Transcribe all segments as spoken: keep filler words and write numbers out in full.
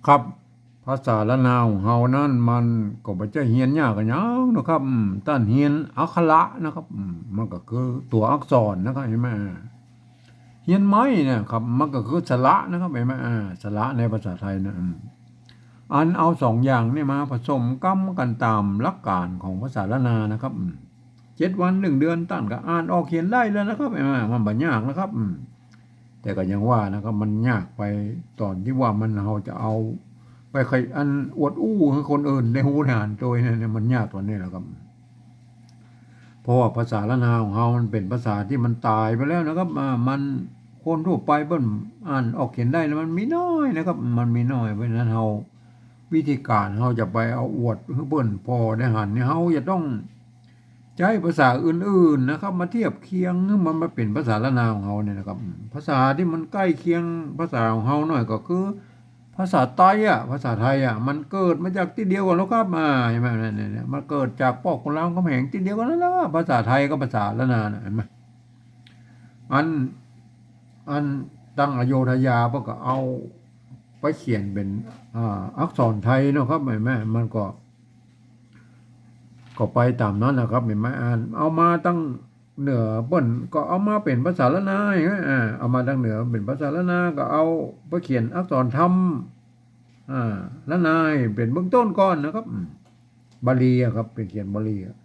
ครับ ภาษาล้านนาของเฮานั้นมันก็บ่ใจ้เฮียนยากอะหยังนะครับ อืม ต้านเฮียนอักขระนะครับ อืม มันก็คือตั๋วอักษรนะครับ หันก่อ เฮียนไม้นะครับ มันก็คือสระนะครับ หันก่อ อ่า สระในภาษาไทยนะ อืม อันเอาสองอย่างนี้มาผสมกำกั๋นต๋ามหลักการของภาษาล้านนานะครับ อืม เจ็ดวันหนึ่งเดือนต้านก็อ่านออกเขียนได้แล้วนะครับ หันก่อ มันบ่ยากนะครับ อืม แต่ก็ยังว่านะครับ มันยากไปต๋อนตี้ว่ามัน เฮาจะเอาไปใค่อันอวดอู้หื้อคนอื่นได้ฮู้ได้หันโตยเนี่ย มันยากต๋อนนี้แหละครับ เพราะว่าภาษาล้านนาของเฮามันเป๋นภาษาตี้มันต๋ายไปแล้วนะครับ อ่า มัน คนทั่วไปเปิ้นอ่านออกเขียนได้แล้วมันมีน้อยนะครับ มันมีน้อย เพราะฉะนั้นเฮา วิธีก๋านเฮาจะไปเอาอวดหื้อเปิ้นผ่อได้หันนี่ เฮาจะต้องใจ๊ภาษาอื่นๆ นะครับ มาเทียบเคียงหื้อมันมาเป๋นภาษาล้านนาของเฮาเนี่ยนะครับ ภาษาตี้มันใก้เคียงภาษาของเฮาหน่อยก็คือ ภาษาไตอะ ภาษาไทยอะ มันเกิดมาจากตี้เดียวกั๋นแล้วครับ อ่า หันก่อ เนี่ย เนี่ย เนี่ย มันเกิดจากป้อขุนรามคำแหงตี้เดียวกั๋นนั่นแหละ ภาษาไทยกับภาษาล้านนาน่ะ หันก่อ อัน อันตังอโยธยาเปิ้นก็เอาไปเขียนเป๋น อ่า อักษรไทยเนาะครับ หันก่อ มันก็ ก็ไปต๋ามนั้นนะครับ หันก่อ อ่า เอามาตังเหนือเปิ้นก็เอามาเป๋นภาษาล้านนา อ่า เอามาตังเหนือเป๋นภาษาล้านนา ก็เอาไปเขียนอักษรธรรม อ่า ล้านนาเป๋นเบื้องต้นก่อนนะครับ อืม บาลีอะครับ ไปเขียนบาลีอะ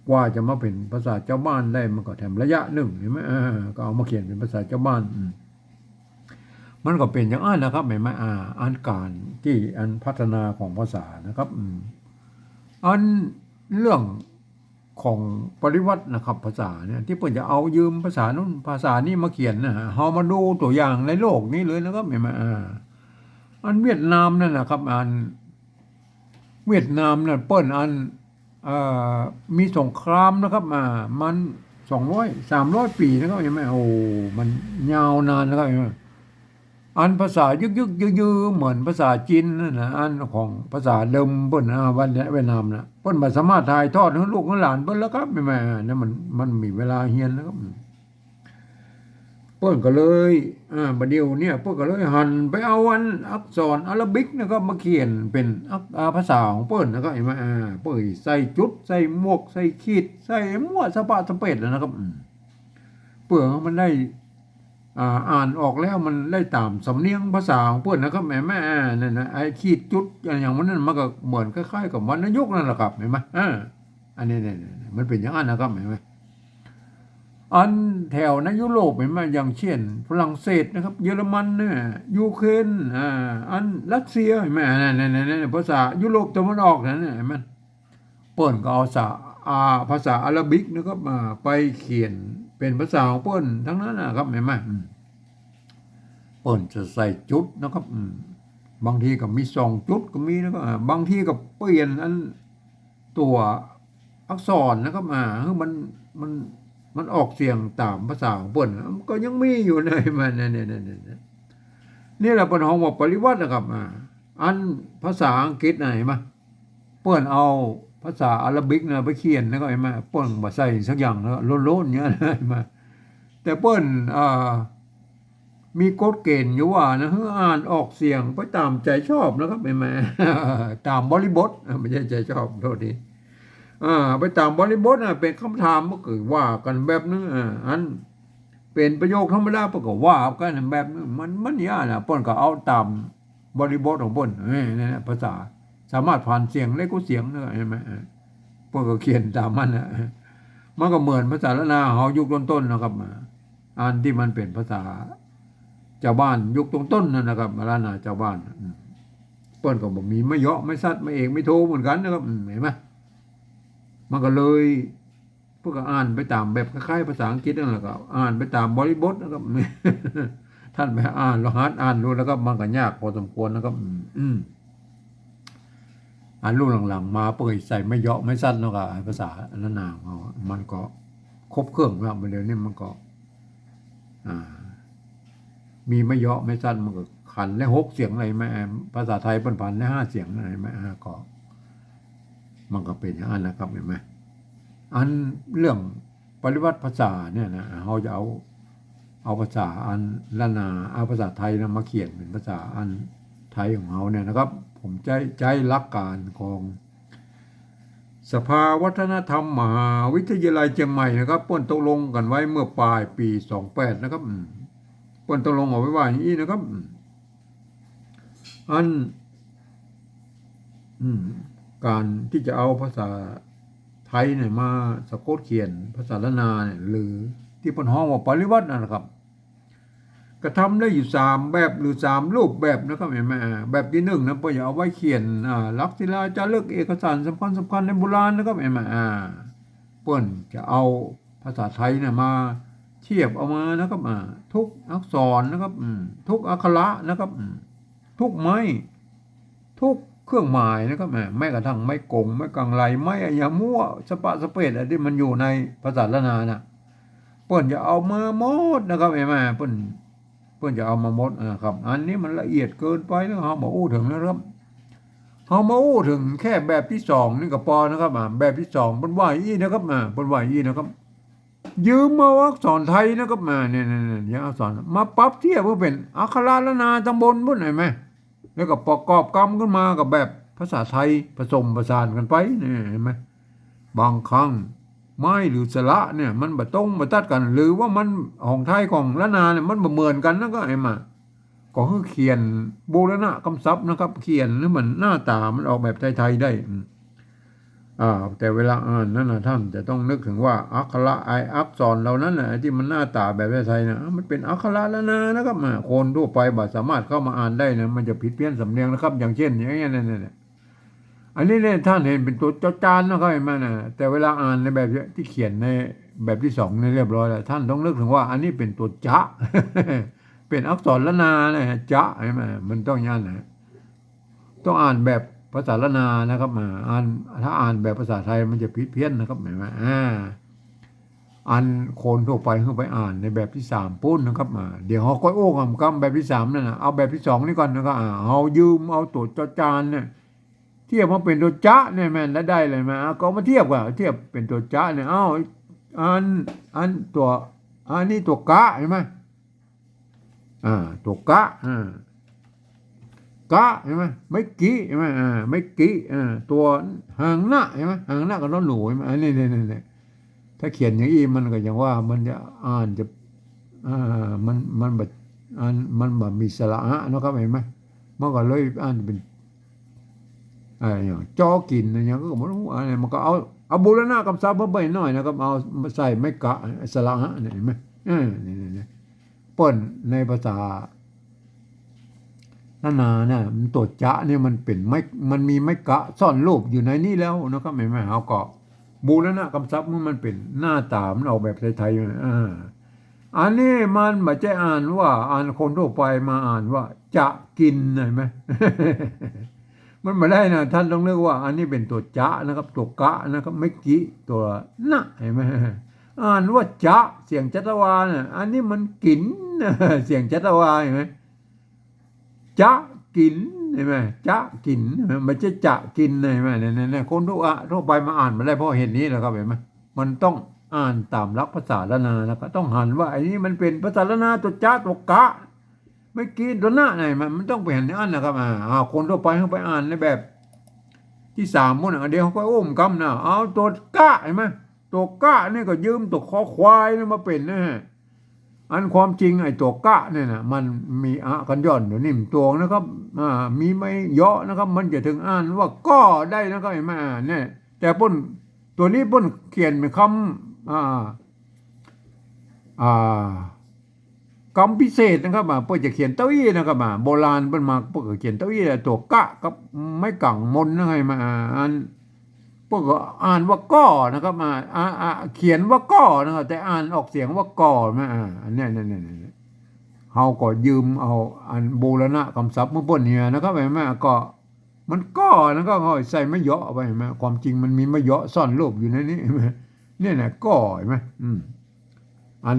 กว่าจะมาเป๋นภาษาจาวบ้านได้ มันก็แถมระยะนึ่ง หันก่อ อ่า ก็เอามาเขียนเป๋นภาษาจาวบ้าน อืม มันก็เป๋นอย่างอั้นนะครับ หันก่อ อ่า อันก๋านตี้อันพัฒนาของภาษานะครับ อืม อันเรื่องของปริวัตินะครับ ภาษาเนี่ย ตี้เปิ้นจะเอายืมภาษานู้นภาษานี้มาเขียนนะ เฮามาดูตั๋วอย่างในโลกนี้เลยนะครับ หันก่อ อ่า อันเวียดนามนั่นนะครับ อัน เวียดนามน่ะเปิ้นอัน เอ่อ มีสงครามนะครับ อ่า มันสองร้อย สามร้อยปี๋นะครับ หันก่อ โอ้ มันยาวนานนะครับ หันก่อ อันภาษายึกๆ ยื้อๆ เหมือนภาษาจีนนั่นนะ อันของภาษาเดิมเปิ้นนะ เวียด เวียดนามน่ะ เปิ้นบ่สามารถถ่ายทอดหื้อลูกหื้อหลานเปิ้นแล้วครับ หันก่อ นั่นมัน มันมีเวลาเฮียนแล้วครับ เปิ้นก็เลย อ่า บ่าเดี่ยวเนี่ย เปิ้นก็เลยหันไปเอาอันอักษรอาราบิกนะครับ มาเขียนเป๋นอัก อ่า ภาษาของเปิ้นนะครับ หันก่อ อ่า เปิ้นใส่จุด ใส่หมวก ใส่ขีด ใส่มั่วสะปะสะเปดแล้วนะครับ อืม เปื้อหื้อมันได้ อ่า อ่านออกแล้วมันได้ต๋ามสำเนียงภาษาของเปิ้นนะครับ หันก่อ อ่า นั่นนะ ไอ้ขีดจุดอะหยังมันนั่น มันก็เหมือนคล้ายๆ กับวรรณยุกต์นั่นแหละครับ หันก่อ อ่า อันนี้เนี่ย มันเป๋นอย่างอั้นนะครับ หันก่อ อันแถวในยุโรปหันก่อ อย่างเช่นฝรั่งเศสนะครับ เยอรมันเนี่ย ยูเครน อ่า อันรัสเซียหันก่อ นั่นๆๆๆ ภาษายุโรปตะวันออกนั่นน่ะ หันก่อ เปิ้นก็เอาสา อ่า ภาษาอาราบิกนะครับ อ่า ไปเขียนเป๋นภาษาของเปิ้นตังนั้นนะครับ หันก่อ อืม เปิ้นจะใส่จุดนะครับ อืม บางทีก็มีสองจุดก็มีนะครับ อ่า บางทีก็เปลี่ยนอัน ตั๋วอักษรนะครับ อ่า หื้อมัน มัน มันออกเสียงต๋ามภาษาของเปิ้น มันก็ยังมีอยู่ใน หันก่อ เนี่ยๆๆๆ นี่แหละเปิ้นฮ้องว่าปริวัตินะครับ อ่า อันภาษาอังกฤษน่ะ หันก่อ เปิ้นเอาภาษาอาราบิกน่ะไปเขียนนะครับ หันก่อ เปิ้นบ่ใส่สักอย่างแล้ว โล้นๆ อย่างเนี้ย หันก่อ แต่เปิ้น อ่า มีกฎเกณฑ์อยู่ว่านะ หื้ออ่านออกเสียงไปต๋ามใจ๋ชอบนะครับ หันก่อ ต๋ามบริบท อ่า บ่ใจ้ใจ๋ชอบ โทษที อ่า ไปต๋ามบริบทน่ะ เป๋นกำถามมันก็ว่ากั๋นแบบนึ่ง อ่า อันเป๋นประโยคธรรมดา เปิ้นก็ว่ากั๋นแบบนึ่ง มัน มันอย่างนั้นน่ะ เปิ้นก็เอาต๋ามบริบทของเปิ้น เอ้ย นั่นแหละ ภาษา สามารถผันเสียงได้กู้เสียงเนาะ หันก่อ เออ เปิ้นก็เขียนต๋ามมันน่ะ มันก็เหมือนภาษาล้านนาเฮายุคต้นๆ นะครับ อันตี้มันเป๋นภาษาจาวบ้านยุคต้นๆ นั่นนะครับ ล้านนาจาวบ้าน อืม เปิ้นก็บ่มีไม้เหยาะไม้สัดไม้เอกไม้โทเหมือนกั๋นนะครับ อืม หันก่อ มันก็เลย เปิ้นก็อ่านไปต๋ามแบบคล้ายๆ ภาษาอังกฤษนั่นแหละครับ อ่านไปต๋ามบริบทนะครับ ต้านไปอ่าน ลองหัดอ่านดูนะครับ มันก็ยากพอสมควรนะครับ อืม อืม อันรุ่นหลังๆ มาเปิ้นก็ใส่ไม้เหยาะไม้สัดเนาะครับ ภาษาล้านนาของเฮา มันก็ครบเครื่องแล้ว บ่าเดี่ยวนี้มันก็ อ่า มีไม้เหยาะไม้สัด มันก็ผันได้หกเสียงเลย หันก่อ ภาษาไทยเปิ้นผันได้ห้าเสียงเลย หันก่อ อ่า ก็ มันก็เป๋นอย่างนั้นนะครับ หันก่อ อันเรื่องปริวัติภาษาเนี่ยนะ เฮาจะเอา เอาภาษาอันล้านนา เอาภาษาไทยนะมาเขียนเป๋นภาษาอัน ไทยของเฮาเนี่ยนะครับ ผมใจ๊ ใจ๊หลักการของสภาวัฒนธรรมมหาวิทยาลัยเจียงใหม่นะครับ เปิ้นตกลงกั๋นไว้เมื่อปลายปี๋สองแปดนะครับ อืม เปิ้นตกลงเอาไว้ว่าอย่างอี้นะครับ อืม อัน อืม ก๋านตี้จะเอาภาษาไทยเนี่ยมาสะกดเขียนภาษาล้านนาเนี่ย หรือตี้เปิ้นฮ้องว่าปริวรรตนั่นนะครับ กระทำได้อยู่สามแบบหรือสามรูปแบบนะครับ หันก่อ อ่า แบบตี้นึ่งนะ เปิ้นจะเอาไว้เขียน อ่า หลักศิลาจารึก เอกสารสำคัญสำคัญในโบราณนะครับ หันก่อ อ่า เปิ้นจะเอาภาษาไทยเนี่ยมาเทียบเอามานะครับ อ่า ทุกอักษรนะครับ อืม ทุกอักขระนะครับ อืม ทุกไม้ ทุกเครื่องหมายนะครับ อ่า แม้กระทั่งไม้กง ไม้กังไล ไม้อะหย่ามั่ว สะปะสะเปด อะตี้มันอยู่ในภาษาล้านนาน่ะ เปิ้นจะเอามาหมดนะครับ หันก่อ เปิ้น เปิ้นจะเอามาหมด อ่า ครับ อันนี้มันละเอียดเกินไปแล้ว เฮาบ่อู้เถิงนะครับ เฮามาอู้เถิงแค่แบบตี้สองนี่ก็ปอนะครับ อ่า แบบตี้สองเปิ้นว่าอี้นะครับ อ่า เปิ้นว่าอี้นะครับ ยืมเอาอักษรไทยนะครับ อ่า เนี่ย เนี่ย เนี่ย อักษร มาปรับเทียบเปื้อเป๋นอักขระล้านนาตังบนปุ้น หันก่อ แล้วก็ประกอบกำขึ้นมากับแบบภาษาไทยผสมผสานกั๋นไป เนี่ย หันก่อ บางครั้งไม้หรือสระเนี่ยมันบ่ตรงบ่ตัดกั๋น หรือว่ามันของไทยของล้านนาเนี่ยมันบ่เหมือนกั๋นนะ ก็หันก่อ ก็คือเขียนบูรณะกำศัพท์นะครับ เขียนหื้อมันหน้าต๋ามันออกแบบไทยๆ ได้ อืม อ่า แต่เวลาอ่านนั้นน่ะ ท่านจะต้องนึกเถิงว่าอักขระ ไอ้อักษรเหล่านั้นน่ะ ไอ้ตี้มันหน้าต๋าแบบไทยๆ น่ะ มันเป๋นอักขระล้านนานะครับ อ่า คนทั่วไปบ่สามารถเข้ามาอ่านได้นะ มันจะผิดเพี้ยนสำเนียงนะครับ อย่างเช่น อย่างเงี้ย เนี่ย เนี่ย เนี่ย อันนี้เนี่ย ท่านหันเป๋นตั๋วจอจานนะครับ หันก่อ นะ แต่เวลาอ่านในแบบตี้เขียนในแบบตี้สองนี่เรียบร้อยแล้ว ท่านต้องนึกเถิงว่าอันนี้เป๋นตั๋วจะ เป๋นอักษรล้านนานะ จะ หันก่อ มันต้องอย่างนั้นนะ ต้องอ่านแบบภาษาล้านนานะครับ อ่า อ่าน ถ้าอ่านแบบภาษาไทยมันจะผิดเพี้ยนนะครับ หันก่อ อ่า อันคนทั่วไปหื้อไปอ่านในแบบตี้สามปุ้นนะครับ อ่า เดี๋ยวเฮาค่อยอู้กำๆ แบบตี้สามนั่นน่ะ เอาแบบตี้สองนี่ก่อนนะครับ อ่า เฮายืมเอาตั๋วจอจานเนี่ย เทียบมาเป๋นตั๋วจะเนี่ย แม่นแล้วได้เลย มา เอาก็มาเทียบกั๋น เทียบเป๋นตั๋วจะเนี่ย เอ้า อัน อันตั๋ว อันนี้ตั๋วกะ หันก่อ อ่า ตั๋วกะ อ่า กะ หันก่อ ไม้กิ หันก่อ อ่า ไม้กิ อ่า ตั๋วหางนะ หันก่อ หางนะกับนอหนู หันก่อ อันนี้ เนี่ย เนี่ย เนี่ย ถ้าเขียนอย่างอี้มันก็อย่างว่ามันจะอ่านจะ อ่า มัน มันบ่ อัน มันบ่มีสระอะนะครับ หันก่อ มันก็เลยอ่านเป๋น อ่า อย่างจอกิ๋น อย่างก็บ่ฮู้ อันนี้มันก็เอา เอาบูรณะกำศัพท์มาบ่อยหน่อยนะครับ เอามาใส่ไม้กะ สระอะเนี่ย หันก่อ เออ นี่ นี่ นี่ เปิ้นในภาษาล้านนาเนี่ย มันตั๋วจะเนี่ยมันเป๋นไม้ มันมีไม้กะซ่อนรูปอยู่ในนี้แล้วนะครับ หันก่อ เฮาก็บูรณะกำศัพท์มันเป๋นหน้าต๋ามันออกแบบไทยๆ อยู่นะ อ่า อันนี้มันบ่ใจ้อ่านว่า อันคนทั่วไปมาอ่านว่าจะกิ๋น หันก่อ มันบ่ได้นะ ท่านต้องนึกว่าอันนี้เป๋นตั๋วจะนะครับ ตั๋วกะนะครับ ไม้กิ ตั๋วนะ หันก่อ อ่านว่าจะ เสียงจัตวานะ อันนี้มันกิ๋น เสียงจัตวา หันก่อ จะกิ๋น หันก่อ จะกิ๋น หันก่อ บ่ใจ้จะกิ๋น หันก่อ เนี่ย เนี่ย เนี่ย คนทั่ว ทั่วไปมาอ่านบ่ได้เพราะเหตุนี้แหละครับ หันก่อ มันต้องอ่านต๋ามหลักภาษาล้านนา แล้วก็ต้องหันว่าอันนี้มันเป๋นภาษาล้านนา ตั๋วจะ ตั๋วกะ ไม้กิ๋ ตั๋วนะ หันก่อ มัน มันต้องไปหันอย่างนั้นนะครับ อ่า อ่า คนทั่วไปเขาไปอ่านในแบบตี้สามปุ้นน่ะ เดี๋ยวเขาก็อู้กำนะ เอาตั๋วกะ หันก่อ ตั๋วกะนี่ก็ยืมตั๋วคอควายนี่มาเป๋นนะฮะ อันความจริงไอ้ตั๋วกะเนี่ยนะ มันมีอะกั๋นหย่อนอยู่นิ่มตั๋วนะครับ อ่า มีไม้เยาะนะครับ มันจะเถิงอ่านว่าก้อได้นะครับ หันก่อ อ่า เนี่ย แต่เปิ้น ตั๋วนี้เปิ้นเขียนเป๋นกำ อ่า อ่า กำพิเศษนะครับ อ่า เปิ้นจะเขียนเต้าอี้นะครับ อ่า โบราณเปิ้นมา เปิ้นก็เขียนเต้าอี้ ตั๋วกะกับไม้กั๋งมนนะครับ อ่า อัน เปิ้นก็อ่านว่าก้อนะครับ อ่า อ่า อ่า เขียนว่าก้อนะครับ แต่อ่านออกเสียงว่าก่อนะ อ่า อันเนี้ย เนี่ย เนี่ย เนี่ย เฮาก็ยืมเอาอันบูรณะกำศัพท์มาเปิ้นเนี่ยนะครับ หันก่อ ก็มันก้อนะครับ เฮาใส่ไม้เยาะไป หันก่อ ความจริงมันมีไม้เยาะซ่อนรูปอยู่ในนี้ หันก่อ เนี่ยนะ ก้อ หันก่อ อืม อัน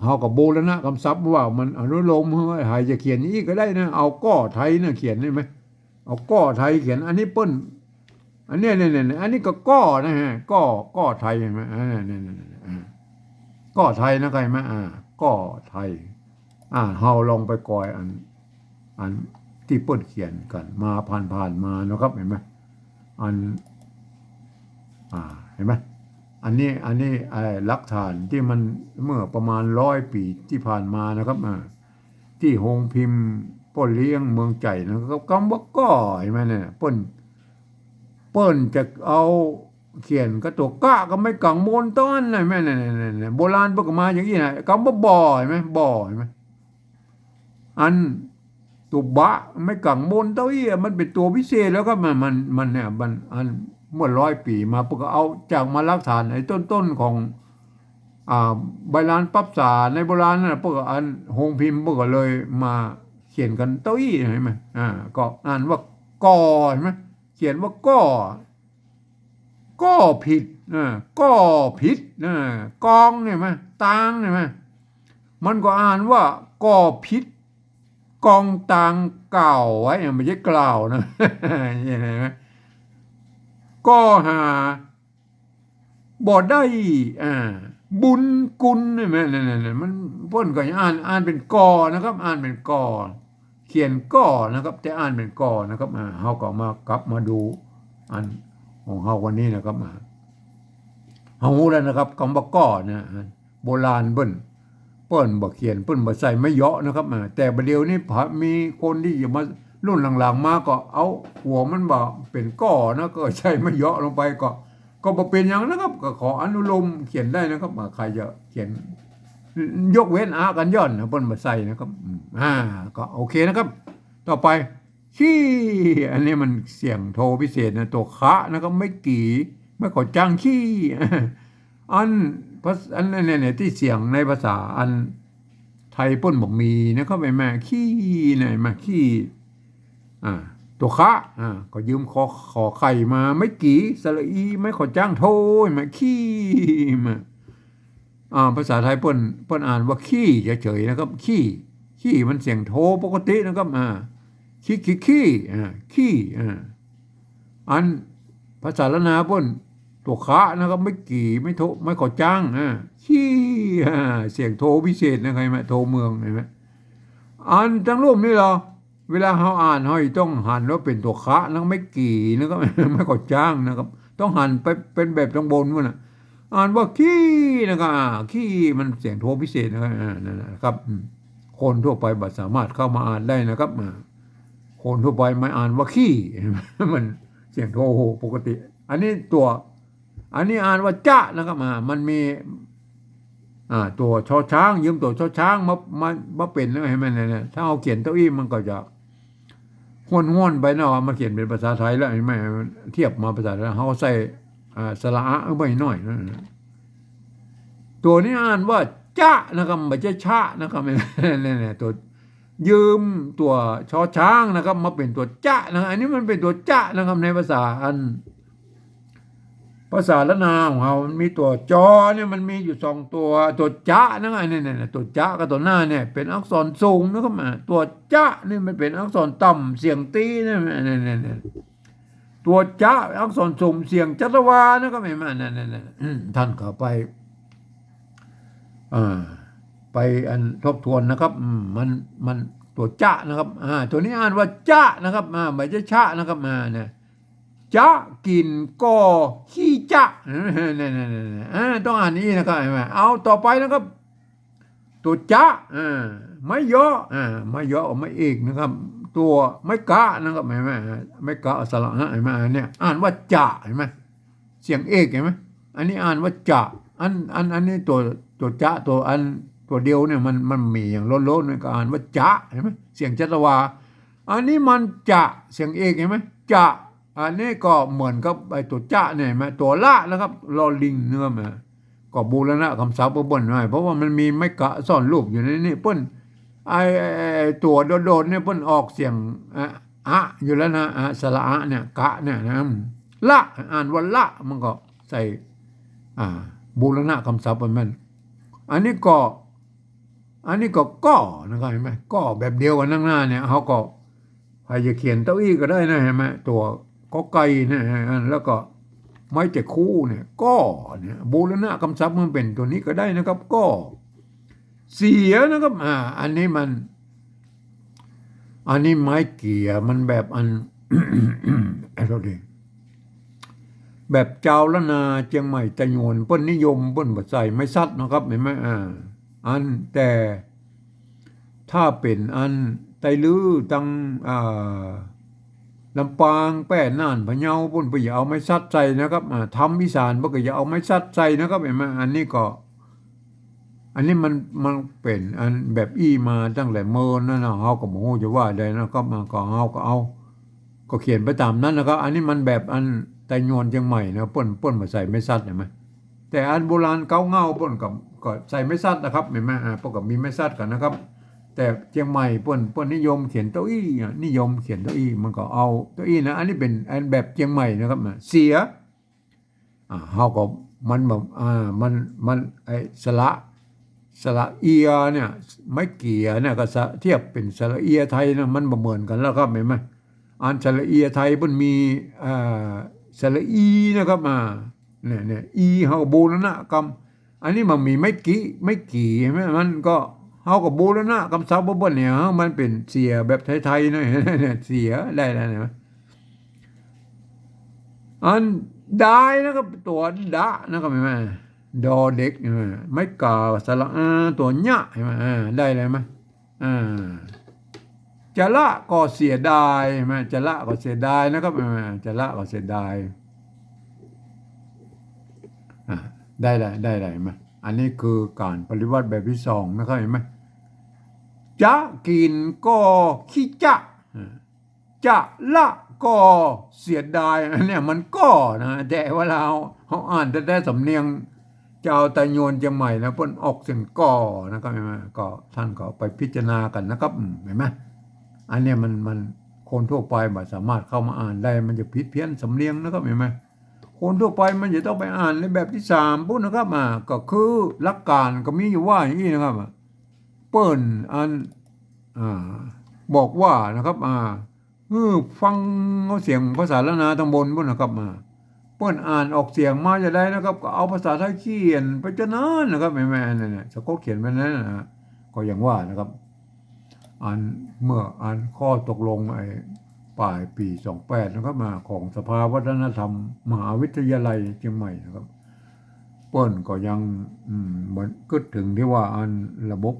เฮาก็บูรณะกำศัพท์ว่ามันอนุโลม เฮาใผจะเขียนอี้ก็ได้นะ เอาก้อไทยนะเขียน หันก่อ เอาก้อไทยเขียน อันนี้เปิ้น อันเนี้ย เนี่ย เนี่ย เนี่ย อันนี้ก็ก้อนะฮะ ก้อ ก้อไทย หันก่อ อ่า เนี่ย เนี่ย เนี่ย เนี่ย อ่า ก้อไทยนะ หันก่อ อ่า ก้อไทย อ่า เฮาลองไปกอยอัน อัน ตี้เปิ้นเขียนกั๋นมาผ่านๆ มานะครับ หันก่อ อัน อ่า หันก่อ อันนี้ อันนี้ ไอ้ หลักฐานตี้มันเมื่อประมาณร้อยปี๋ตี้ผ่านมานะครับ อ่า ตี้โฮงพิมพ์ป้อเลี้ยงเมืองใจ๋นะครับ กำว่าก่อ หันก่อ เนี่ย เปิ้น เปิ้นจะเอาเขียนกับตั๋วกะกับไม้ก๋างมนตอนนั้น หันก่อ เนี่ย เนี่ย เนี่ย เนี่ย โบราณเปิ้นก็มาอย่างอี้นะ กำว่าบ่อ หันก่อ บ่อ หันก่อ อันตั๋วบะ ไม้ก๋างมนเต้าอี้อะ มันเป๋นตั๋วพิเศษแล้วครับ มัน มัน มันเนี่ย มัน อันเมื่อร้อยปี๋มา เปิ้นก็เอาจากมาหลักฐานไอ้ต้นๆ ของ อ่า ใบลานปรั๊บสาในโบราณนั่นน่ะ เปิ้นก็อันโฮงพิมพ์เปิ้นก็เลยมาเขียนกั๋นเต้าอี้ หันก่อ อ่า ก็อ่านว่าก่อ หันก่อ เขียนว่าก่อ ก่อผิด อ่า ก่อผิด อ่า กอง หันก่อ ตาง หันก่อ มันก็อ่านว่าก่อผิด กองตางกล่าวไว้ ไม่ใช่กล่าวนะ หันก่อ ก่อหา บ่ได้ อ่า บุญกุล หันก่อ นั่นๆๆ มัน เปิ้นก็อ่าน อ่านเป๋นก่อนะครับ อ่านเป๋นก่อ เขียนก่อนะครับ แต่อ่านเป๋นก่อนะครับ อ่า เฮาก็มากลับมาดูอันของเฮาวันนี้นะครับ อ่า เฮาฮู้แล้วนะครับ กำว่าก่อเนี่ย โบราณเปิ้น เปิ้นบ่เขียน เปิ้นบ่ใส่ไม้เหยาะนะครับ อ่า แต่บ่าเดี่ยวนี้พอมีคนตี้จะมารุ่นหลังๆ มาก็เอาหัวมันบ่เป๋นก่อนะ ก็ใส่ไม้เหยาะลงไปก็ ก็บ่เป๋นหยังนะครับ ก็ขออนุโลมเขียนได้นะครับ อ่า ใผจะเขียน ยกเว้นอะกั๋นย่อนนะ เปิ้นบ่ใส่นะครับ อืม อ่า ก็โอเคนะครับ ต่อไป ขี้ อันนี้มันเสียงโทพิเศษนะ ตั๋วคะนะครับ ไม้กี่ ไม้ขอจ้างขี้ อัน ภาษ- อันนั้นเนี่ย ตี้เสียงในภาษาอันไทยเปิ้นบ่มีนะครับ หันก่อ ขี้ เนี่ย หันก่อ ขี้ อ่า ตั๋วคะ อ่า ก็ยืมขอ- ขอไข่มา ไม้กี่ สระอี ไม้ขอจ้างโท หันก่อ ขี้ มา อ่า ภาษาไทยเปิ้น เปิ้นอ่านว่าขี้เฉยๆ นะครับ ขี้ ขี้มันเสียงโทปกตินะครับ อ่า ขี้ ขี้ ขี้ อ่า ขี้ อ่า อันภาษาล้านนาเปิ้น ตั๋วคะนะครับ ไม้กี่ ไม้โท ไม้ขอจ้าง อ่า ขี้ อ่า เสียงโทพิเศษนะครับ หันก่อ โทเมือง หันก่อ อันตังลุ่มนี่เหรอ เวลาเฮาอ่าน เฮาต้องหันว่าเป๋นตั๋วคะนะ ไม้กี่นะครับ ไม้ขอจ้างนะครับ ต้องหันไปเป๋นแบบตังบนปู้นน่ะ อ่านว่าขี้นะครับ อ่า ขี้มันเสียงโทพิเศษนะครับ อ่า นั่นแหละครับ อืม คนทั่วไปบ่สามารถเข้ามาอ่านได้นะครับ อ่า คนทั่วไปมาอ่านว่าขี้ มันเสียงโทปกติ อันนี้ตั๋ว อันนี้อ่านว่าจ๊ะนะครับ อ่า มันมี อ่า ตั๋วชอช้าง ยืมตั๋วชอช้างมา มา มาเป๋นนะ หันก่อ เนี่ย ถ้าเฮาเขียนเต้าอี้มันก็จะห้วนๆ ไปเนาะ มาเขียนเป๋นภาษาไทยแล้ว หันก่อ เทียบมาภาษาไทย เฮาใส่ อ่า สระอะลงไปหน่อยนะ ตั๋วนี้อ่านว่าจ๊ะนะครับ บ่ใจ้ชะนะครับ เนี่ยๆ ตั๋ว ยืมตั๋วชอช้างนะครับ มาเป๋นตั๋วจ๊ะนะ อันนี้มันเป๋นตั๋วจ๊ะนะครับ ในภาษาอัน ภาษาล้านนาของเฮามันมีตั๋วจอเนี่ย มันมีอยู่สองตั๋ว ตั๋วจ๊ะนะ อันนี้เนี่ย ตั๋วจ๊ะกับตั๋วหน้าเนี่ย เป๋นอักษรสูงนะครับ อ่า ตั๋วจ๊ะนี่มันเป๋นอักษรต่ำ เสียงตี้นะ เนี่ยๆๆ ตั๋วจ๊ะอักษรสูง เสียงจ๊ะตะวานะครับ หันก่อ นั่นๆๆ อืม ต้านเข้าไป อ่า ไปอันทบทวนนะครับ อืม มัน มันตั๋วจ๊ะนะครับ อ่า ตั๋วนี้อ่านว่าจ๊ะนะครับ อ่า บ่ใจ้ชะนะครับ อ่า เนี่ย จ๊ะกิ๋นก่อขี้จ๊ะ เนี่ยๆๆๆ อ่า ต้องอ่านอี้นะครับ หันก่อ เอาต่อไปนะครับ ตั๋วจ๊ะ อ่า ไม้เหยาะ อ่า ไม้เหยาะ ไม้เอกนะครับ ตั๋วไม้กะนะครับ หันก่อ ไม้กะ สระอะ หันก่อ เนี่ย อ่านว่าจ๊ะ หันก่อ เสียงเอก หันก่อ อันนี้อ่านว่าจ๊ะ อัน อัน อันนี้ตั๋ว ตั๋วจ๊ะ ตั๋วอัน ตั๋วเดียวเนี่ย มัน มันมีอย่างโลดๆ เนี่ย ก็อ่านว่าจ๊ะ หันก่อ เสียงจ๊ะตะวา อันนี้มันจ๊ะ เสียงเอก หันก่อ จ๊ะ อันนี้ก็เหมือนกับไอ้ตั๋วจ๊ะเนี่ย หันก่อ ตั๋วละนะครับ ลอลิงนะครับ ก็บูรณะกำศัพท์เปิ้นไว้ เพราะว่ามันมีไม้กะซ้อนรูปอยู่ในนี้ เปิ้น ไอ้ ไอ้ ไอ้ตั๋วโดดๆ เนี่ย เปิ้นออกเสียง อะ อะ อยู่แล้วนะ อะ สระอะ เนี่ย กะ เนี่ยนะ ละ อ่านว่าละ มันก็ใส่ อ่า บูรณะกำศัพท์มัน อันนี้ก็ อันนี้ก็ก่อนะครับ หันก่อ แบบเดียวกั๋นตังหน้าเนี่ย เฮาก็ ใผจะเขียนเต้าอี้ก็ได้นะ หันก่อ ตั๋วกอไก่เนี่ย แล้วก็ไม้แตะคูเนี่ย ก่อเนี่ย บูรณะกำศัพท์มันเป๋นตั๋วนี้ก็ได้นะครับ ก่อ เสียนะครับ อ่า อันนี้มัน อันนี้ไม้เกี่ยมันแบบอัน ขอโต้ษที แบบจาวล้านนาเจียงใหม่ไตยวนเปิ้นนิยมเปิ้นบ่ใส่ไม้สัดนะครับ หันก่อ อ่า อันแต่ถ้าเป๋นอันไตลื้อตัง อ่า ลำปาง แป้ น่าน พะเยาปุ้น เปิ้นจะเอาไม้สัดใส่นะครับ อ่า ธรรมอีสานเปิ้นก็จะเอาไม้สัดใส่นะครับ หันก่อ อันนี้ก็ อันนี้มัน มันเป๋นอันแบบอี้มาตั้งแต่เมินนั้นนะ เฮาก็บ่ฮู้จะว่าใดนะครับ มันก็ เฮาก็เอา ก็เขียนไปต๋ามนั้นนะครับ อันนี้มันแบบอันไตยวนเจียงใหม่นะ เปิ้น เปิ้นบ่ใส่ไม้สัด หันก่อ แต่อันโบราณเก๊าเหง้าเปิ้นก็ ก็ใส่ไม้สัดนะครับ หันก่อ อ่า เปิ้นก็มีไม้สัดกั๋นนะครับ แต่เจียงใหม่เปิ้น เปิ้นนิยมเขียนเต้าอี้อะ นิยมเขียนเต้าอี้ มันก็เอาเต้าอี้นะ อันนี้เป๋นอันแบบเจียงใหม่นะครับ อ่า เสีย อ่า เฮาก็ มันแบบ อ่า มัน มัน ไอ้สระ สระเอียเนี่ย ไม้เกี่ยเนี่ยก็สะ เทียบเป๋นสระเอียไทยนะ มันบ่เหมือนกั๋นแล้วครับ หันก่อ อันสระเอียไทยเปิ้นมี อ่า สระอีนะครับ อ่า เนี่ย เนี่ย อี เฮาก็บูรณะกำ อันนี้มันมีไม้กี่ ไม้กี่ หันก่อ มันก็ เฮาก็บูรณะกำศัพท์เปิ้นเนี่ย มันเป๋นเสียแบบไทยๆนะ เนี่ย เสีย ได้แล้ว หันก่อ อันดายนะครับ ตั๋วดะนะครับ หันก่อ ดอเด็ก หันก่อ ไม้ก่าสระอา ตั๋วเยียะ หันก่อ อ่า ได้แล้ว หันก่อ อ่า จะละก็เสียดาย หันก่อ จะละก็เสียดายนะครับ อ่า จะละก็เสียดาย อ่า ได้แล้ว ได้แล้ว หันก่อ อันนี้คือก๋านปริวรรตแบบตี้สองนะครับ หันก่อ จะกิ๋นก็ขี้จะ อ่า จะละก็เสียดาย อันเนี้ยมันก็นะ แต่เวลาเฮา เฮาอ่านแต๊ๆ สำเนียงจาวไตยวนเจียงใหม่นะ เปิ้นออกเสียงก็นะครับ หันก่อ ก็ต้านก็ไปพิจารณากั๋นนะครับ อืม หันก่อ อันเนี้ยมัน มันคนทั่วไปบ่สามารถเข้ามาอ่านได้ มันจะผิดเพี้ยนสำเนียงนะครับ หันก่อ คนทั่วไปมันจะต้องไปอ่านในแบบตี้สามปุ้นนะครับ อ่า ก็คือหลักก๋านก็มีอยู่ว่าอย่างนี้นะครับ อ่า เปิ้นอัน อ่า บอกว่านะครับ อ่า หื้อฟังเอาเสียงภาษาล้านนาตางบนปุ้นนะครับ อ่า เปิ้นอ่านออกเสียงมาจะใดนะครับ ก็เอาภาษาไทยเขียนไปจะนั้นนะครับ แม่ๆ นั่นน่ะ สะกดเขียนไปนั้นน่ะ ก็อย่างว่านะครับ อันเมื่ออันข้อตกลงไอ้ปลายปี๋สองแปดนะครับ มาของสภาวัฒนธรรมมหาวิทยาลัยเชียงใหม่นะครับ เปิ้นก็ยัง อืม บ่กึ๊ดเถิงตี้ว่าอันระบบ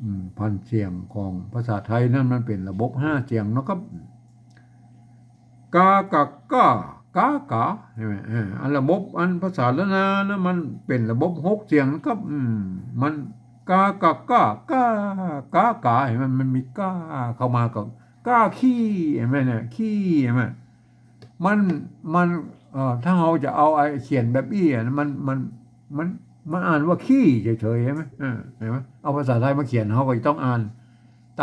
อืม ผันเสียงของภาษาไทยนั้นมันเป๋นระบบห้าเสียงนะครับ กา กะ ก้า กา กา หันก่อ เออ อันระบบอันภาษาล้านนานะ มันเป๋นระบบหกเสียงนะครับ อืม มัน กา กะ ก้า กา กา กา หันก่อ มัน มันมีก้าเข้ามาก็ ก้าขี้ หันก่อ เนี่ย ขี้ หันก่อ มัน มัน เอ่อ ถ้าเฮาจะเอาไอ้เขียนแบบอี้อะ มัน มัน มัน มันอ่านว่าขี้เฉยๆ หันก่อ เออ หันก่อ เอาภาษาไทยมาเขียน เฮาก็จะต้องอ่าน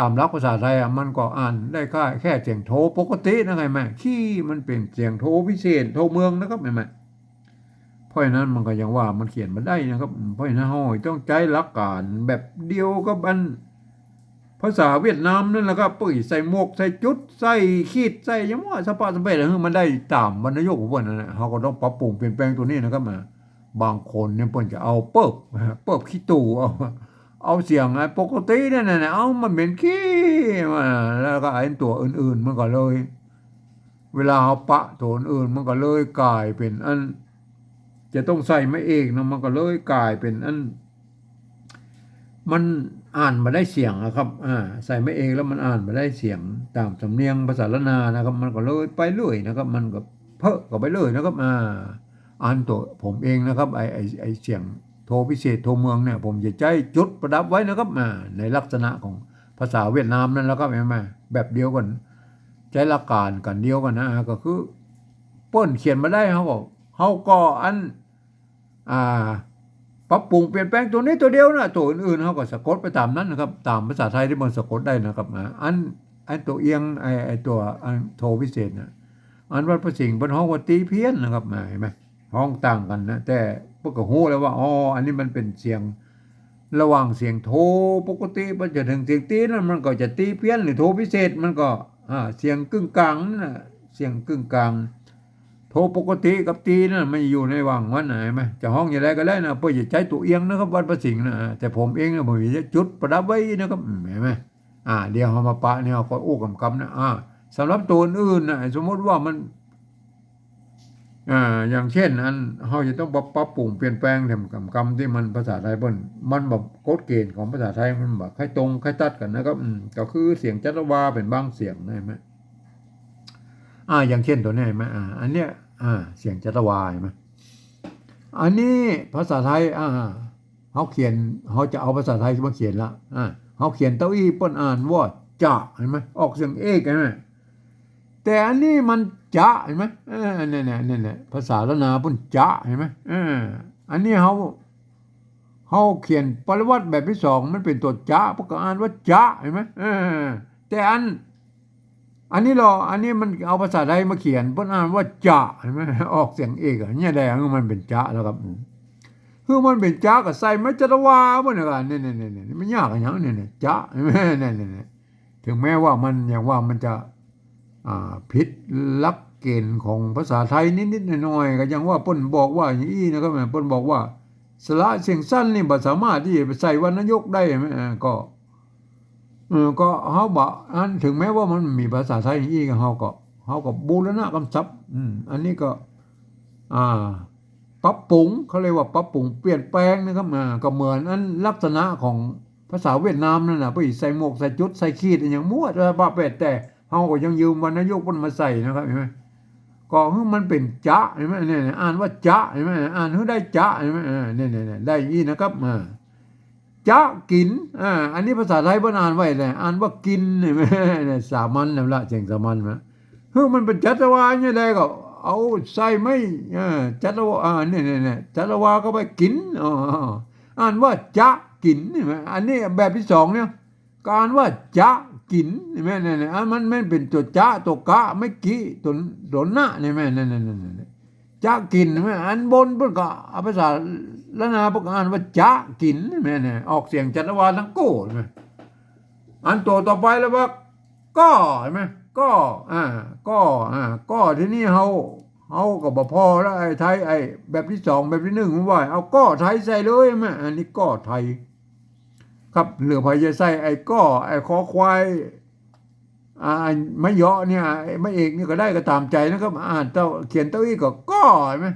ต๋ามหลักภาษาไทยอะ มันก็อ่านได้แค่ แค่เสียงโทปกตินะ หันก่อ ขี้มันเป๋นเสียงโทพิเศษ โทเมืองนะครับ หันก่อ เพราะฉะนั้นมันก็ยังว่ามันเขียนบ่ได้นะครับ เพราะฉะนั้นเฮาต้องใจ๊หลักก๋านแบบเดียวกับอัน ภาษาเวียดนามนั่นแหละครับ เปิ้นใส่หมวก ใส่จุด ใส่ขีด ใส่หยังว่าสะปะสะเปะ หื้อมันได้ต๋ามวรรณยุกต์ของเปิ้นนั่นแหละ เฮาก็ต้องปรับปรุงเปลี่ยนแปลงตั๋วนี้นะครับ อ่า บางคนเนี่ยเปิ้นจะเอาเปิ๊บ เปิ๊บขี้ตู่ เอา เอาเสียงอันปกตินั่นน่ะ เอามาเป๋นขี้มา แล้วก็ไอ้ตั๋วอื่นๆ มันก็เลย เวลาเฮาปะตั๋วอื่นๆ มันก็เลยก๋ายเป๋นอัน จะต้องใส่ไม้เอกนะ มันก็เลยก๋ายเป๋นอัน มันอ่านบ่ได้เสียงอะครับ อ่า ใส่ไม้เอกแล้วมันอ่านบ่ได้เสียงต๋ามสำเนียงภาษาล้านนานะครับ มันก็เลยไปเรื่อยนะครับ มันก็เพ้อก็ไปเรื่อยนะครับ อ่า อันตั๋วผมเองนะครับ ไอ้ ไอ้ ไอ้เสียงโทพิเศษ โทเมืองเนี่ย ผมจะใจ๊จุดประดับไว้นะครับ อ่า ในลักษณะของภาษาเวียดนามนั่นแหละครับ หันก่อ แบบเดียวกั๋น ใจ๊หลักก๋านก๋านเดียวกั๋นนะ อ่า ก็คือเปิ้นเขียนบ่ได้ เฮาก็ เฮาก็อัน อ่า ปรับปรุงเปลี่ยนแปลงตั๋วนี้ตั๋วเดียวนะ ตั๋วอื่นๆ เฮาก็สะกดไปต๋ามนั้นนะครับ ต๋ามภาษาไทยตี้มันสะกดได้นะครับ อ่า อัน อันตั๋วเอียง ไอ้ ไอ้ตั๋วอันโทพิเศษนะ อันวัดพระสิงห์เปิ้นฮ้องว่าตี้เพี้ยนนะครับ อ่า หันก่อ ฮ้องต่างกั๋นนะ แต่เปิ้นก็ฮู้แล้วว่า อ๋อ อันนี้มันเป๋นเสียงระหว่างเสียงโทปกติ พอจะเถิงเสียงตี้นั้น มันก็จะตี้เพี้ยน หรือโทพิเศษ มันก็ อ่า เสียงกึ่งกลางนั่นน่ะ เสียงกึ่งกลาง โทปกติกับตี้นั่นมันอยู่ในหว่างมันนะ หันก่อ จะฮ้องอย่างใดก็ได้นะ เปิ้นจะใจ๊ตั๋วเอียงนะครับ วัดพระสิงห์นะ แต่ผมเองนะ ผมจะจุดประดับไว้นะครับ หันก่อ อ่า เดี๋ยวเฮามาปะเนี่ย เฮาก็อู้กำๆ นะ อ่า สำหรับตั๋วอื่นๆ นะ สมมุติว่ามัน อ่า อย่างเช่น อัน เฮาจะต้องปรับ ปรับปรุงเปลี่ยนแปลงแถมกำๆ ตี้มันภาษาไทยเปิ้น มันแบบกฎเกณฑ์ของภาษาไทยมันบ่ใค่ตรงใค่ตัดกั๋นนะครับ อืม ก็คือเสียงจัตวาเป๋นบางเสียงนะ หันก่อ อ่า อย่างเช่นตั๋วนี้หันก่อ อ่า อันเนี้ย อ่า เสียงจัตวาหันก่อ อันนี้ภาษาไทย อ่า เฮาเขียน เฮาจะเอาภาษาไทยมาเขียนละ อ่า เฮาเขียนเต้าอี้เปิ้นอ่านว่าจะ หันก่อ ออกเสียงเอก หันก่อ แต่อันนี้มันจะ หันก่อ เออ เนี่ยๆ เนี่ยๆ ภาษาล้านนาเปิ้นจะ หันก่อ เออ อันนี้เฮา เฮาเขียนปริวรรตแบบตี้สอง มันเป๋นตั๋วจะ เปิ้นก็อ่านว่าจะ หันก่อ เออ แต่อัน อันนี้ลอ อันนี้มันเอาภาษาไทยมาเขียน เปิ้นอ่านว่าจะ หันก่อ ออกเสียงเอกอะ เนี่ยแหละ มันเป๋นจะแล้วครับ อืม คือมันเป๋นจะก็ใส่ไม้จัตวาเปิ้นน่ะ เนี่ยๆๆๆ มันยากอะหยังเนี่ยๆ จะ หันก่อ เนี่ยๆๆ ถึงแม้ว่ามัน อย่างว่ามันจะ อ่า ผิดหลักเกณฑ์ของภาษาไทยนิดๆ หน่อยๆ ก็ยังว่าเปิ้นบอกว่าอย่างอี้นะครับ เปิ้นบอกว่า สระเสียงสั้นนี่บ่สามารถตี้จะไปใส่วรรณยุกต์ได้ หันก่อ อ่า ก็ เออ ก็เฮาบ่ อัน ถึงแม้ว่ามันมีภาษาไทยอย่างอี้ เฮาก็ เฮาก็บูรณะกำศัพท์ อืม อันนี้ก็ อ่า ปรับปรุง เขาเรียกว่าปรับปรุงเปลี่ยนแปลงนะครับ อ่า ก็เหมือนอันลักษณะของภาษาเวียดนามนั่นน่ะ ไปใส่หมวก ใส่จุด ใส่ขีดอะหยังมั่วสารพัด แต่เฮาก็ยังยืมวรรณยุกต์เปิ้นมาใส่นะครับ หันก่อ ก็คือมันเป๋นจะ หันก่อ เนี่ยๆ อ่านว่าจะ หันก่อ อ่านคือได้จะ หันก่อ เออ เนี่ยๆๆ ได้อย่างอี้นะครับ อ่า จะกิ๋น อ่า อันนี้ภาษาไทยเปิ้นอ่านไว้แหละ อ่านว่ากิ๋น หันก่อ เนี่ย สามัญนั่นละ เสียงสามัญนะ คือมันเป๋นจัตวาเนี่ยได้ก็เอาใส่ไม้ เออ จัตวา อ่า เนี่ยๆๆ จัตวาเข้าไป กิ๋น อ๋อ อ่านว่าจะกิ๋น หันก่อ อันนี้แบบตี้สองเนี่ย ก็อ่านว่าจะกิ๋น หันก่อ เนี่ยๆๆ อันมัน มันเป๋นตั๋วจะ ตั๋วกะ ไม้กิ๋ ตั๋ว ตั๋วนะ เนี่ย หันก่อ เนี่ยๆๆๆ จะกิ๋น หันก่อ อันบนเปิ้นก็เอาภาษาล้านนาเปิ้นก็อ่านว่าจะกิ๋น หันก่อ เนี่ย ออกเสียงจัตวาตังกู้ หันก่อ อันตั๋วต่อไปแล้วว่า ก็ หันก่อ ก็ อ่า ก็ อ่า ก็ ทีนี้เฮา เฮาก็บ่ผ่อแล้ว ไอ้ไทย ไอ้แบบตี้สอง แบบตี้หนึ่งมันว่า เอาก็ไทยใส่เลย หันก่อ อันนี้ก็ไทย ครับ หรือใผจะใส่ไอ้ก็ ไอ้คอควาย อ่า ไม้เหยาะเนี่ย ไอ้ไม้เอกนี่ก็ได้ ก็ต๋ามใจ๋นะครับ อ่านเต้า เขียนเต้าอี้ก็ ก็ หันก่อ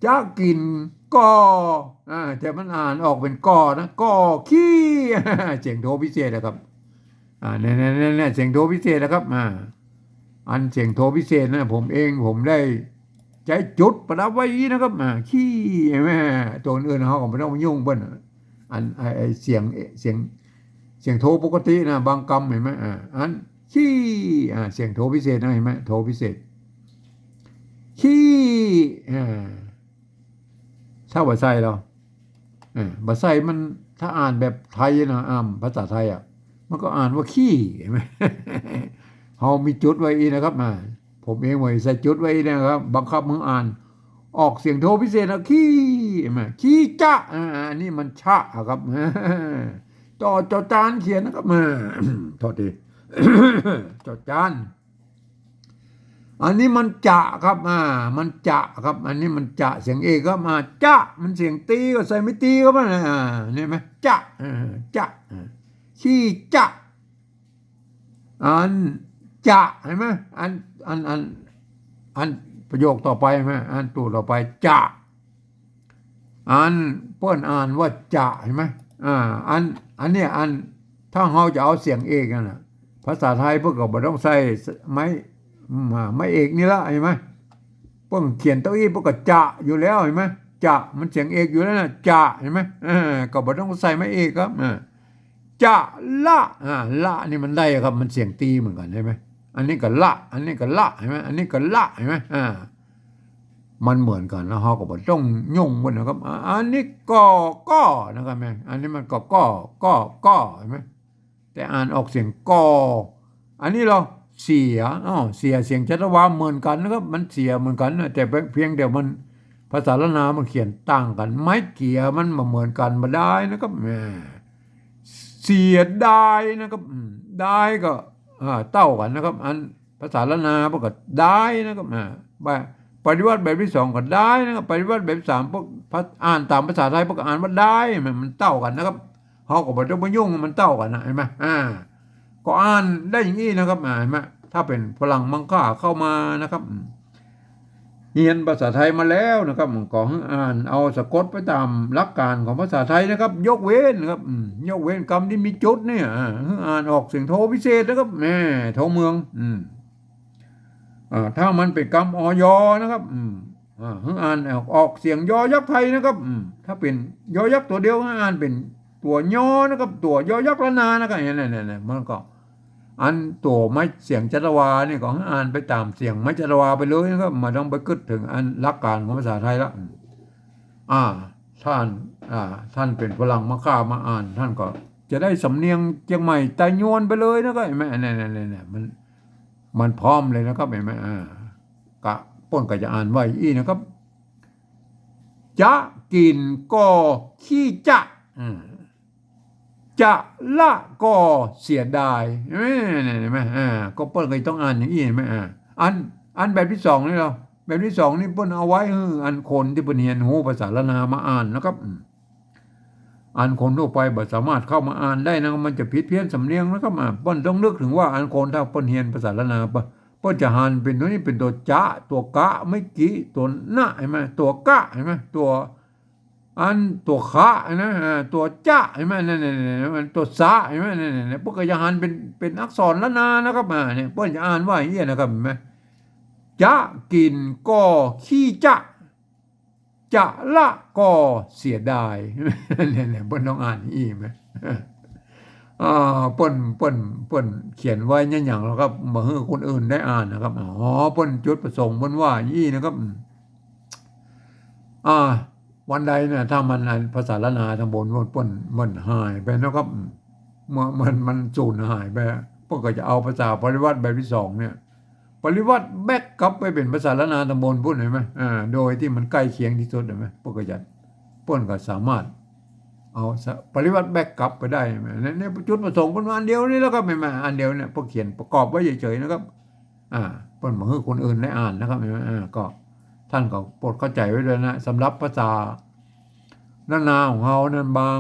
จะกิ๋นก็ อ่า แต่มันอ่านออกเป๋นก็นะ ก็ขี้ เสียงโทพิเศษนะครับ อ่า เนี่ยๆๆๆ เสียงโทพิเศษนะครับ อ่า อันเสียงโทพิเศษนะ ผมเองผมได้ใจ๊จุดประดับไว้อี้นะครับ อ่า ขี้ หันก่อ ตั๋วอื่นเฮาก็บ่ต้องไปยุ่งเปิ้นอะ อัน ไอ้ ไอ้เสียง เสียง เสียงโทปกตินะ บางกำ หันก่อ อ่า อันขี้ อ่า เสียงโทพิเศษนะ หันก่อ โทพิเศษ ขี้ อ่า ถ้าบ่ใส่ลอ เออ บ่ใส่มัน ถ้าอ่านแบบไทยนะ อ่านภาษาไทยอะ มันก็อ่านว่าขี้ หันก่อ เฮามีจุดไว้อี้นะครับ อ่า ผมเองไว้ใส่จุดไว้อี้นะครับ บังคับหื้ออ่าน ออกเสียงโทพิเศษนะ ขี้ หันก่อ ขี้จะ อ่า อันนี้มันชะอะครับ ต่อจอจานเขียนนะครับ อ่า โทษที จอจาน อันนี้มันจะครับ อ่า มันจะครับ อันนี้มันจะเสียงเอกครับ อ่า จะ มันเสียงตีก็ใส่ไม้ตีครับ อ่า เนี่ยหันก่อ จะ อ่า จะ อ่า ขี้จะ อันจะ หันก่อ อัน อัน อัน อันประโยคต่อไป หันก่อ อันตั๋วต่อไป จะ อันเปิ้นอ่านว่าจะ หันก่อ อ่า อัน อันเนี้ย อัน ถ้าเฮาจะเอาเสียงเอกนั่นน่ะ ภาษาไทยเปิ้นก็บ่ต้องใส่ไม้ อืม อ่า ไม้เอกนี่ละ หันก่อ เปิ้นเขียนเต้าอี้เปิ้นก็จะอยู่แล้ว หันก่อ จะ มันเสียงเอกอยู่แล้วน่ะ จะ หันก่อ เออ ก็บ่ต้องใส่ไม้เอกครับ อ่า จะละ อ่า ละนี่มันได้ครับ มันเสียงตีเหมือนกั๋น หันก่อ อันนี้ก็ละ อันนี้ก็ละ หันก่อ อันนี้ก็ละ หันก่อ อ่า มันเหมือนกั๋น แล้วเฮาก็บ่ต้องยุ่งมันนะครับ อ่า อันนี้ก็ ก็นะครับ แม่ อันนี้มันก็ ก็ ก็ ก็ หันก่อ แต่อ่านออกเสียงก่อ อันนี้ลอ เสีย อ้อ เสีย เสียงจัตวาเหมือนกั๋นนะครับ มันเสียเหมือนกั๋นนะ แต่เพียง เพียงแต่มัน ภาษาล้านนามันเขียนต่างกั๋น ไม้เกียมันบ่เหมือนกั๋น บ่ดายนะครับ แหม เสียดายนะครับ อืม ดายก็ อ่า เต้ากั๋นนะครับ อันภาษาล้านนามันก็ดายนะครับ อ่า ปะ ปฏิวัติแบบตี้สองก็ดายนะครับ ปฏิวัติแบบตี้สาม พวก อ่านต๋ามภาษาไทย พวกอ่านว่าดาย มัน มันเต้ากั๋นนะครับ เฮาก็บ่ต้องไปยุ่ง มันเต้ากั๋นนะ หันก่อ อ่า ก็อ่านได้อย่างอี้นะครับ อ่า หันก่อ ถ้าเป๋นฝรั่งมังค่าเข้ามานะครับ อืม เฮียนภาษาไทยมาแล้วนะครับ มันก็หื้ออ่านเอาสะกดไปต๋ามหลักก๋านของภาษาไทยนะครับ ยกเว้นนะครับ อืม ยกเว้นกำตี้มีจุดเนี่ย อ่า หื้ออ่านออกเสียงโทพิเศษนะครับ แหม โทเมือง อืม อ่า ถ้ามันเป๋นกำ อ ยอ นะครับ อืม อ่า หื้ออ่านออก ออกเสียงยอยักษ์ไทยนะครับ อืม ถ้าเป๋นยอยักษ์ตั๋วเดียว หื้ออ่านเป๋นตั๋วยอนะครับ ตั๋วยอยักษ์ล้านนานะครับ เนี่ย เนี่ย เนี่ย มันก็ อันตั๋วไม้เสียงจัตวาเนี่ยก็หื้ออ่านไปต๋ามเสียงไม้จัตวาไปเลยนะครับ บ่ต้องไปกึ๊ดเถิงอันหลักก๋านของภาษาไทยละ อืม อ่า ท่าน อ่า ท่านเป๋นฝรั่งมังค่ามาอ่าน ท่านก็จะได้สำเนียงเจียงใหม่ไตยวนไปเลยนะครับ หันก่อ เนี่ย เนี่ย เนี่ย เนี่ย มัน มันพร้อมเลยนะครับ หันก่อ อ่า ก็เปิ้นก็จะอ่านว่าอี้นะครับ จะกิ๋นก็ขี้จะ อืม จะละก็เสียดาย เห็นก่อ หันก่อ อ่า ก็เปิ้นก็ต้องอ่านอย่างอี้ หันก่อ อ่า อัน อันแบบตี้สองนี่เหรอ แบบตี้สองนี่เปิ้นเอาไว้หื้ออันคนตี้เปิ้นเฮียนฮู้ภาษาล้านนามาอ่านนะครับ อืม อันคนทั่วไปบ่สามารถเข้ามาอ่านได้นะ มันจะผิดเพี้ยนสำเนียงนะครับ อ่า เปิ้นต้องนึกเถิงว่าอันคนถ้าเปิ้นเฮียนภาษาล้านนา เปิ้น เปิ้นจะหันเป๋นตั๋วนี้เป๋นตั๋วจะ ตั๋วกะ เมื่อกี้ตั๋วนะ หันก่อ ตั๋วกะ หันก่อ ตั๋ว อันตั๋วคะนะ อ่า ตั๋วจะ หันก่อ นั่น นั่น นั่น นั่น ตั๋วสะ หันก่อ นั่น นั่น นั่น เปิ้นก็จะหันเป๋น เป๋นอักษรล้านนานะครับ อ่า เนี่ย เปิ้นจะอ่านว่าอย่างอี้นะครับ หันก่อ จะกิ๋นก็ขี้จะ จะละก็เสียดาย เนี่ย เนี่ย เปิ้นต้องอ่านอี้ หันก่อ อ่า เปิ้น เปิ้น เปิ้นเขียนไว้เนี่ยหยังแล้วครับ บ่หื้อคนอื่นได้อ่านนะครับ อ๋อ เปิ้นจุดประสงค์เปิ้นว่าอี้นะครับ อืม อ่า วันใดเนี่ย ถ้ามัน อันภาษาล้านนาต๋างบนเปิ้น เปิ้น เปิ้นหายไปนะครับ อืม เมื่อมัน มันสูญหายไป เปิ้นก็จะเอาภาษาปริวรรตแบบตี้สองเนี่ย ปริวรรตแบ็กกลับไปเป๋นภาษาล้านนาต๋างบนปู๊น หันก่อ อ่า โดยตี้มันใก้เคียงตี้สุด หันก่อ เปิ้นก็จะ เปิ้นก็สามารถเอาสะ ปริวรรตแบ็กกลับไปได้ หันก่อ เนี่ย เนี่ย จุดประสงค์เปิ้นว่าอันเดียวนี่แหละครับ หันก่อ อันเดียวเนี่ย เปิ้นเขียนประกอบไว้เฉยๆ นะครับ อ่า เปิ้นบ่หื้อคนอื่นได้อ่านนะครับ หันก่อ อ่า ก็ท่านก็โปรดเข้าใจ๋ไว้ด้วยนะ สำหรับภาษาล้านนาของเฮานั้น บาง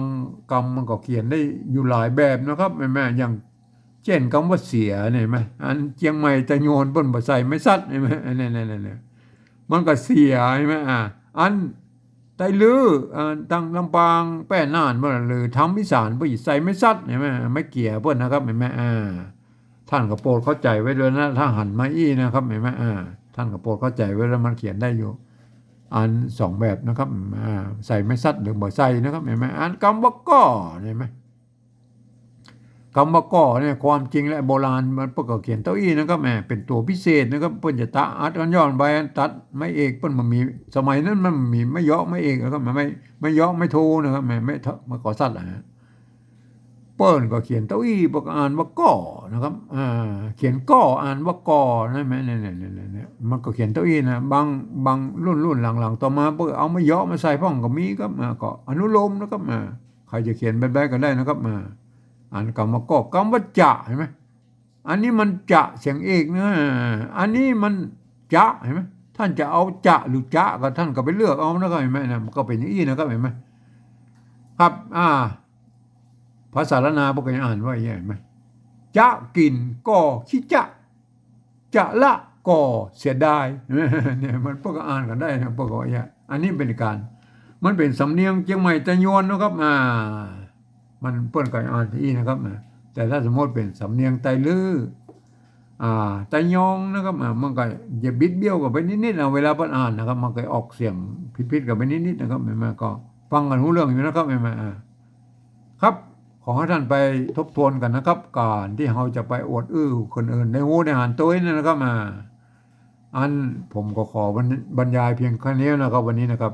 กำมันก็เขียนได้อยู่หลายแบบนะครับ หันก่อ อย่าง เจ้นกำว่าเสียเนี่ย หันก่อ อันเจียงใหม่ไตยวนเปิ้นบ่ใส่ไม้สัด หันก่อ อันนี้ เนี่ย เนี่ย เนี่ย มันก็เสีย หันก่อ อ่า อันไตลื้อ อ่า ตางลำปางแป้น่านบ่ หรือตางอีสานเปิ้นใส่ไม้สัด หันก่อ ไม้เกี่ยเปิ้นนะครับ หันก่อ อ่า ท่านก็โปรดเข้าใจ๋ไว้ด้วยนะ ถ้าหันมาอี้นะครับ หันก่อ อ่า ท่านก็โปรดเข้าใจ๋ไว้แล้ว มันเขียนได้อยู่ อันสองแบบนะครับ อ่า ใส่ไม้สัดหรือบ่ใส่นะครับ หันก่อ อันกำว่าก่อ หันก่อ กำว่าก่อเนี่ย ความจริงแล้วโบราณมันเปิ้นก็เขียนเต้าอี้นะครับ แหม เป๋นตั๋วพิเศษนะครับ เปิ้นจะตะอัดอันย่อนไปตัดไม้เอก เปิ้นบ่มี สมัยนั้นมันบ่มีไม้เยาะไม้เอกนะครับ ไม้ ไม้เยาะไม้โทนะครับ แหม ไม้เทาะ ไม้ก่อสัตว์อะฮะ เปิ้นก็เขียนเต้าอี้ เปิ้นก็อ่านว่าก่อนะครับ อ่า เขียนก่ออ่านว่าก่อนะ แหม เนี่ย เนี่ย เนี่ย เนี่ย มันก็เขียนเต้าอี้นะ บาง บางรุ่น รุ่นหลังๆ ต่อมาเปิ้นเอาไม้เยาะมาใส่พ่องก็มีครับ อ่า ก็อนุโลมนะครับ อ่า ใผจะเขียนแบบใดก็ได้นะครับ อ่า อันกำว่าก่อ กำว่าจะ หันก่อ อันนี้มันจะเสียงเอกนะ อันนี้มันจะ หันก่อ ท่านจะเอาจะหรือจ๊ะก็ท่านก็ไปเลือกเอานะครับ หันก่อ นะ มันก็เป๋นอย่างอี้นะครับ หันก่อ ครับ อ่า ภาษาล้านนาเปิ้นก็จะอ่านว่าอย่างนี้ หันก่อ จะกิ๋นก็ขี้จะ จะละก็เสียดาย เนี่ย มันเปิ้นก็อ่านกั๋นได้นะ เปิ้นก็ว่าอย่างนี้ อันนี้เป๋นก๋าน มันเป๋นสำเนียงเจียงใหม่ไตยวนนะครับ อ่า มันเปิ้นก็อ่านอี้นะครับ อ่า แต่ถ้าสมมุติเป๋นสำเนียงไตลื้อ อ่า ไตยองนะครับ อ่า มันก็จะบิดเบี้ยวกั๋นไปนิดๆ นะ เวลาเปิ้นอ่านนะครับ มันก็ออกเสียงผิดๆ กั๋นไปนิดๆ นะครับ หันก่อ ก็ฟังกั๋นฮู้เรื่องอยู่นะครับ หันก่อ อ่า ครับ ขอหื้อท่านไปทบทวนกั๋นนะครับ ก๋านตี้เฮาจะไปอวดอื้อคนอื่นได้ฮู้ได้หันตวยนั่นนะครับ อ่า อันผมก็ขอบรร บรรยายเพียงแค่นี้นะครับ วันนี้นะครับ